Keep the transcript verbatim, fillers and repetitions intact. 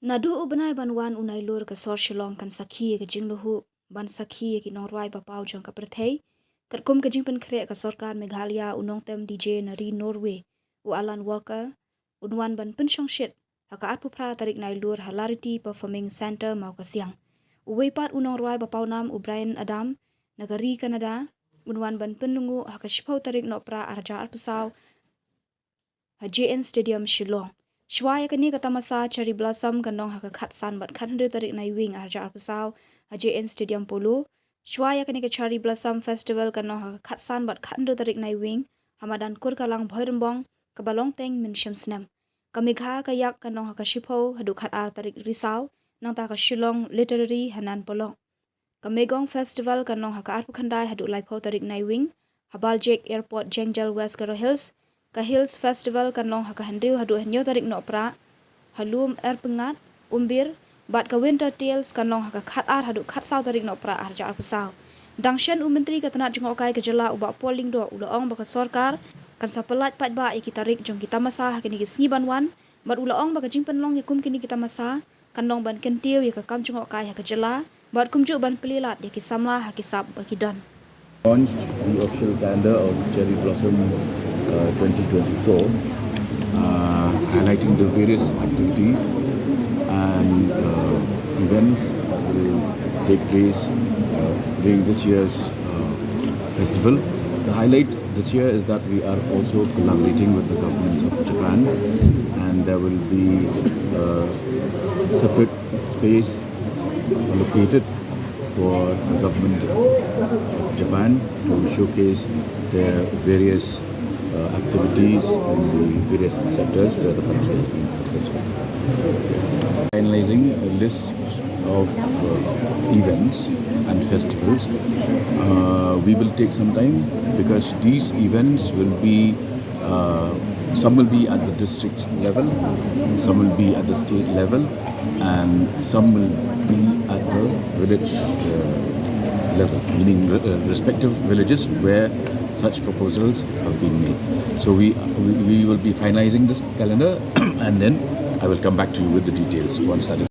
Naduh u bnai ban wan u Nailur ka sor Shillong kan sakhi ïa ka jinglehub ban sakhi ïa ki nongrwai ba paw jong ka pyrthei. Katkum ka jingpynkhreh ka sorkar Meghalaya, u nongtem D J na ri Norway, u Alan Walker, un wan ban pynshongshit ha ka arphew phra tarik Nailur ha Lariti Performing Centre Mawkasiang. Uwei pat u nongrwai ba pawnam u Bryan Adams na ka ri Canada un wan ban pynlyngngoh ha ka shiphew tarik Nohprah arhajar arphew saw ha J N Stadium Shillong. Shuwa ïa kane ka tamasa Cherry Blossom kan long ha ka khatsan bad khathynriew tarik Naiwieng arhajar arphew saw ha J N Stadium Polo. Shuwa ïa kane ka Cherry Blossom Festival kan long ha ka khatsan bad khathynriew tarik Naiwieng ha madan Kurkalang Bhoirymbong kaba long teng mynshem snem. Ka Megha ka Yak kan long ha ka shiphew haduh khatar tarik Risaw nangta ka Shillong Literary ha Nan Polok. Ka Megong Festival kan long ha ka arphew khyndai haduh laiphew tarik Naiwieng ha Baljek Airport Jengjal, West Garo Hills. Ka Hills Festival kan long ha ka hynriew haduh hynñiew tarik Nohprah ha Lum Erpyngngad, Umbir, bad ka Winter Tales kan long ha ka khatar haduh khatsaw tarik Nohprah arhajar arphew saw. Dang shen u Myntri ka tnat jngohkai ka jylla u Bah Paul Lyngdoh u la ong ba ka sorkar kan sa pyllait paidbah ïa ki tarik jong ki tamasa ha kine ki sngi ban wan, bad u la ong ba ka jingpynlong ïa kum kine ki tamasa kan long ban kyntiew ïa ka kam jngohkai ha ka jylla bad kumjuh ban plie lad ïa ki samla ha ki sap ba ki don. Launched the official calendar of Cherry Blossom uh, twenty twenty-four, uh, highlighting the various activities and uh, events that will take place uh, during this year's uh, festival. The highlight this year is that we are also collaborating with the government of Japan, and there will be a separate space allocated for the government of Japan to showcase their various uh, activities in the various sectors where the country has been successful. Finalizing a list of uh, events and festivals. Uh, we will take some time because these events will be uh, some will be at the district level, some will be at the state level, and some will be at the village uh, level, meaning uh, respective villages where such proposals have been made. So we, we, we will be finalizing this calendar and then I will come back to you with the details once that is